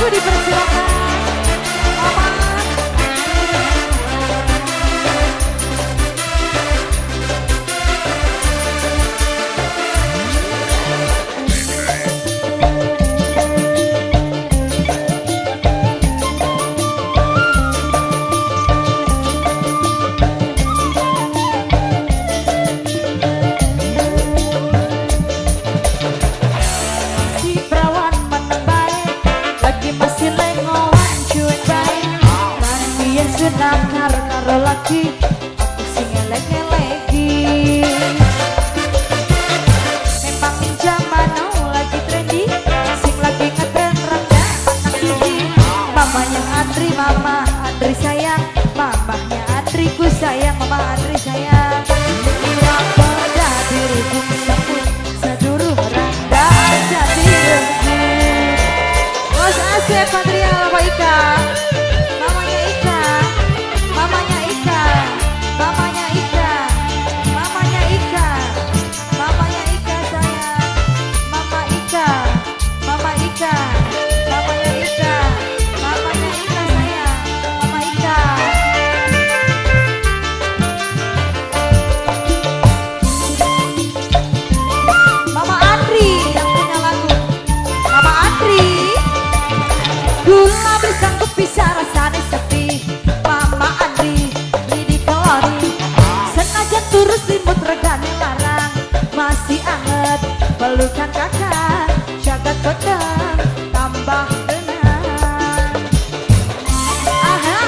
lagu dipersilakan. Mama. Si perawan meneng bae, lagi masih lengoan cuek bae. Bareng biyen sunakar karo laki, aku sing elek-eleki. Memang ning jaman now lagi trendy, sing lagi ngetren rangda anak siji. Mamanya Andri, mama Andri sayang, mamahnya Andri ku sayang, mama Andri sayang. Iwak peda dirubung semut, sedurung rangda aja direbut. Bos Asep Patria Bapak Ika, mamanya Ika, mamanya Ika, mamanya Ika, mamanya Ika, mamanya Ika sayang, mama Ika, mama Ika, mamanya Ika, mamanya Ika sayang, mama Ika. Mama Andri yang punya lagu, Mama Andri. Gula bersangkup bisa rasane sepi, Mama Andri beli di kalori. Senajan turus limut regane larang, masih anget pelukan kakak, jagat kodang tambah tenang. Aha,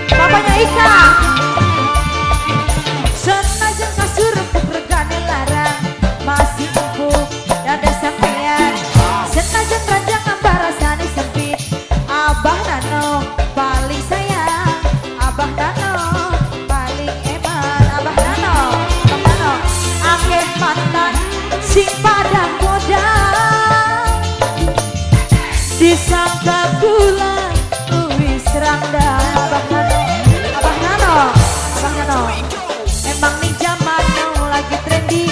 papanya Ika. Senajan kasur empuk regane larang, masih empuk dada sampean. Senajan ranjang ambah rasane sempit, Abah Nano paling sayang, Abah Nano paling eman, Abah Nano, Abah Nano. Akeh mantan sing padang godang, disangka kula wis rangda. Abah Nano, Abah Nano, Abah Nano. Memang ning jaman now lagi trendy,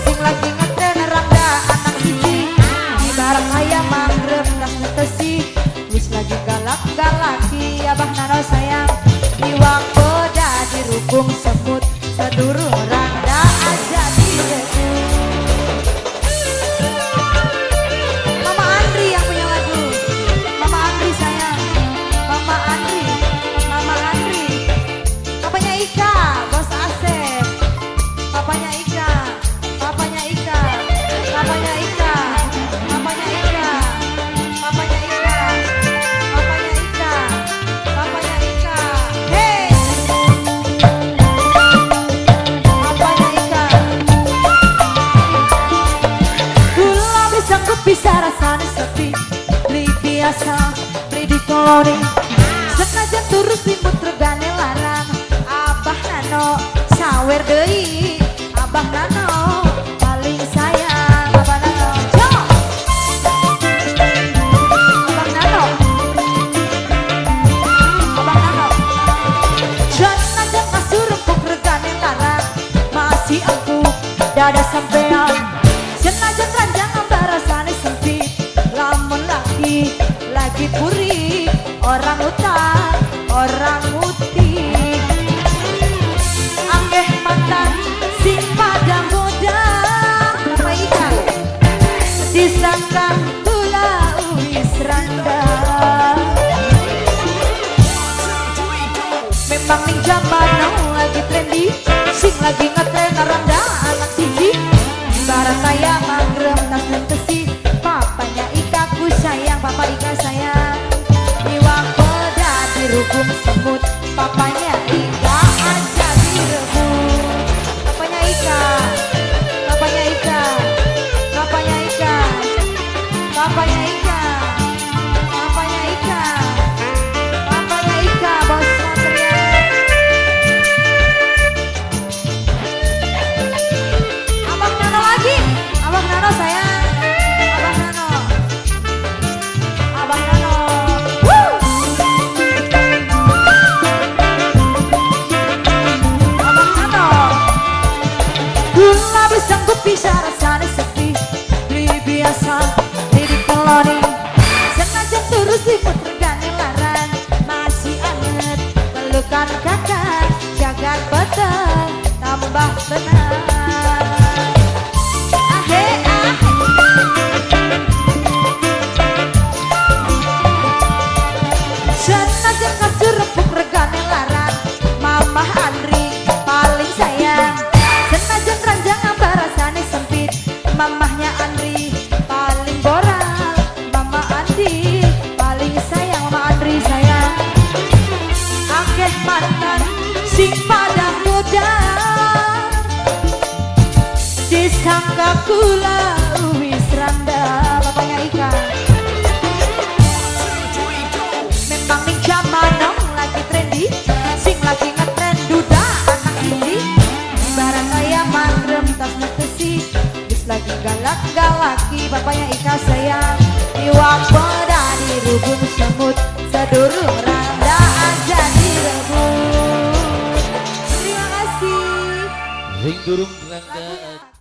sing lagi ngetren rangda anak siji. Ibarat ayam mangrem tas netesi, wis lagi galak-galaki. Abah Nano sayang, iwak peda dirubung semut, sedurung rangda aja direbut. Mama Andri yang punya lagu, Mama Andri sayang, Mama Andri, Mama Andri. Papanya Ika, Bos Asep. Papanya Ika, papanya Ika, papanya Ika, papanya Ika, papanya Ika, papanya Ika, papanya Ika. Hey, papanya Ika. Gula bisa bisa rasane sepi, beli biasa, beli di koloni. Senajan turus limut regane larang, Abah Nano sawer deui, Abah Nano paling sayang, Abah Nano. Jo! Abah Nano, Abah Nano. Senajan kasur empuk regane larang, masih empuk dada sampean. Senajan ranjang ambah rasane sempit, lamun laki lagi puri, orang utang, orang utik. Akeh mantan sing padang godang, Mama Ika disangka kula wis rangda. Memang ning jaman now lagi trendy, sing lagi ngetren rangda anak siji. Ibarat ayam mangrem tas nentesi, papanya Ika ku sayang, papa Ika sayang. Iwak peda dirubung semut, papanya Ika aja direbut. Papanya Ika, papanya Ika, papanya Ika, papanya Ika, papanya Ika, papanya Ika, Bos Satria. selimut regane larang, masih anget pelukan kakak, jagat peteng tambah tenang. Ahe ahe. Senajan kasur repuk regane larang, Mamah Andri paling sayang. Senajan ranjang rasane sempit, mamahnya Andri paling boral. Mama Andi paling sayang, Mama Andri sayang. Akeh mantan sing pada muda, disangka kula wis randa. Bapaknya Ika. Memang ning jaman now lagi trendy, sing lagi ngetren duda anak indie. Ibarat ayam mangrem tas netesi, wis lagi galak-galaki. Bapaknya Ika sayang. Iwak peda dirubung semut, sedurung randa aja direbut. Terima kasih. Sing durung randa.